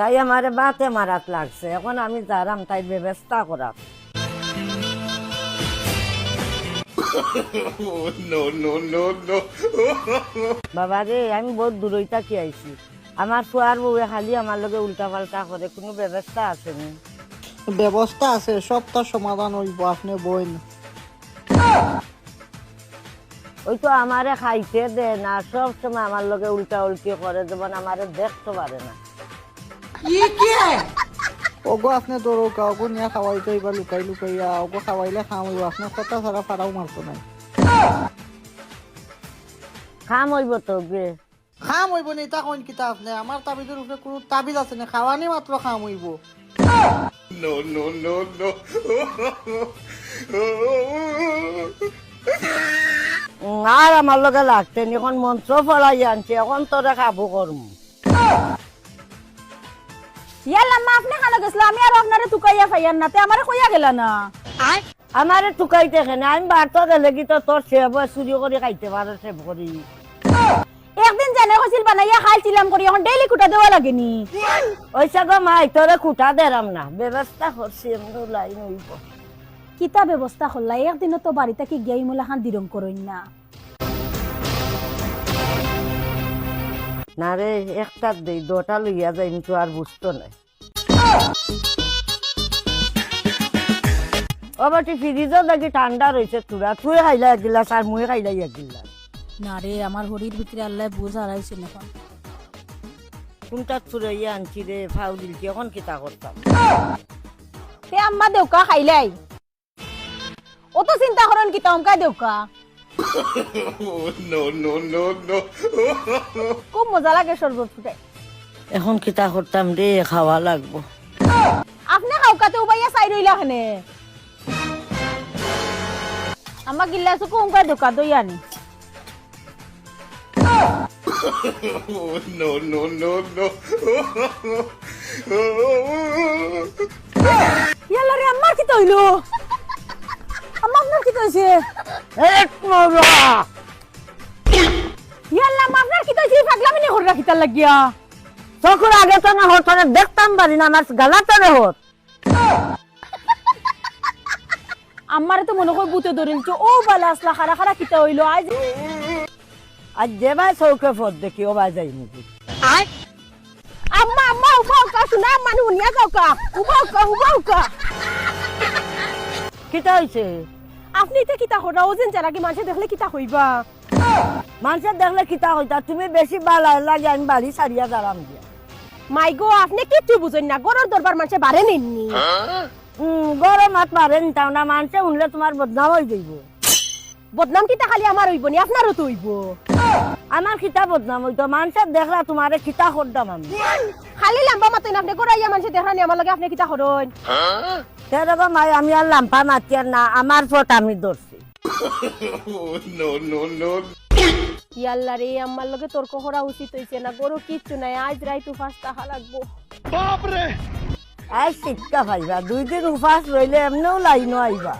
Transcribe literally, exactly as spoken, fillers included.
তাই আমারে বাতে মারাত লাগছে, এখন আমি যারাম তাই ব্যবস্থা করাত। No, no, no, no. বাবা রে, আমি বহুত দূরই থাকি আইছি। আমার ফুয়ার বউয়ে খালি আমার লগে উল্টা পাল্টা করে, কুনু ব্যবস্থা আছে নি? ব্যবস্থা আছে, সবটা সমাধান অইবো, আপনে বইন। ওই তো আমারে খাইতে দেয় না, সব সময় আমার লগে উল্টা উল্টি করে, যেমন আমারে দেখতো পারে না। ওগো আপনে ধরো কা, ওগো নিয়া খাওয়াইতে অইবা লুকাই লুকাইয়া, ওগো খাওয়াইলে কাম অইবো, আপনে কথা ছাড়া ফাড়াও মারতো নাই। কাম অইবো তো গে। কাম অইবো নি, ইতা কইন কিতা আপনে? আমার তাবিজর উপরে কুনু তাবিজ আছে নি, খাওয়ানি মাত্র কাম অইবো। No, no, no, no. আর আমার লগে লাগতে নি, এখন মন্ত্র পড়াই আনছি, এখন তোরে কাবু করমু। ইয়াল্লা, আম্মা, আপনে কানো গেছলা? আমি আর আপনারে তুকাইয়া পাইয়ার না, তে আমারে কইয়া গেলা না। আমারে তুকাইতে কেনে? আমি বাড়তো গেলে কি তো তোর সেব চুরি করি খাইতে পারে, সেব করি। একদিন জানে কইছিল বানাইয়া খাইলছিলাম করি, এখন ডেইলি কুটা দেওয়া লাগে নি? ওইসা গো মাই, তোরে কুটা দেরাম না, ব্যবস্থা করছি, এমনি লাইন অইবো। কিতা ব্যবস্থা করলা? একদিনও তো বাড়ি থাকি গিয়া ইমুলাখান দিরং করইন না। না রে, একটার দেই, দুটা লইয়া যাইমু তো আর বুঝতো নায়। ও বেটি, ফ্রিজও দেখি ঠান্ডা রইছে থুড়া, তুই খাইলা এক গিলাস আর মুই খাইলাই এক গিলাস। না রে, আমার হরির ভিতরে আল্লায় বুঝ হারাইছে না এখন। কুনটা চুরাইয়া আনছি রে, ফাউ দিলছি, এখন কিতা করতাম? তে আম্মা দেউক্কা খাইলাই। অত চিন্তা করইন কিতা, অমকাই দেউক্কা। No, no, no, no. খুব মজা লাগে শরবত ফুটাই। এখন কিতা করতাম রে, খাওয়া লাগবো। আপনে খাউক্কা তে উবাইয়া চাই রইলা কেনে? আম্মা গিল্লাসো কো অমকাই দেউক্কা, দই আনি। No, no, no, no. ইয়াল্লা রে, আম্মার কিতা অইলো? আম্মা, আপনার কিতা অইছে? এক মরা! ইয়াল্লা, আম্মা, আপনার কিতা অইছে? ই পাগলামি নি কররা কিতার লাগিয়া? চকুর আগে তো না হত, তোরে দেখতাম পারি না, আমার গালা তো না হত। আম্মারে তো মনো কয় ভূতে ধরিলছে। ও বালা আছলা, খাড়া খাড়া কিতা অইলো? আইজ, আইজ যে বায় চউখে পথ দেখি, ও বায় যাইমুগি। আম্মা, আম্মা, উবা অউক্কা, হুনা, আম্মা, হুনিয়া যাউক্কা। উবা অউক্কা, উবা অউক্কা। কিতা অইছে? আপনে ইতা কিতা কররা? অউ যেন যারাগি মানষে দেখলে কিতা কইবা? মানষে দেখলে কিতা কইতা? তুমি বেশি বালা লাগে, আমি বাড়ি ছাড়িয়া যারাম গিয়া। মাই গো, আপনে কিচ্ছু বুঝইন না, ঘরর দরবার মানষে বারে নিননি। হুম, ঘরর মাত বারে নিতাম না, মানষে হুনলে তুমার বদনাম অই যাইবো। বদনাম কিতা খালি আমার অইবো নি, আপনারও তো অইবো। আমার কিতা বদনাম অইতো? মানষে দেখরা তুমারে কিতা কররাম আমি? খালি লাম্বা মাতইন আপনে, ঘরো আইয়া মানষে দেখরা নি আমার লগে আপনে কিতা করইন? তে রে গো মাই, আমি আর লাম্বা মাতিয়ার না, আমার পথ আমি ধরছি। No, no, no. ইয়াল্লা রে, আম্মার লগে তর্ক করা উচিত অইছে না। ঘরো কিচ্ছু নাই, আইজ রাইত উপাস থাকা লাগবো। আইজ শিক্ষা পাইবা, দুই দিন উপাস রইলে এমনেও লাইনো আইবা।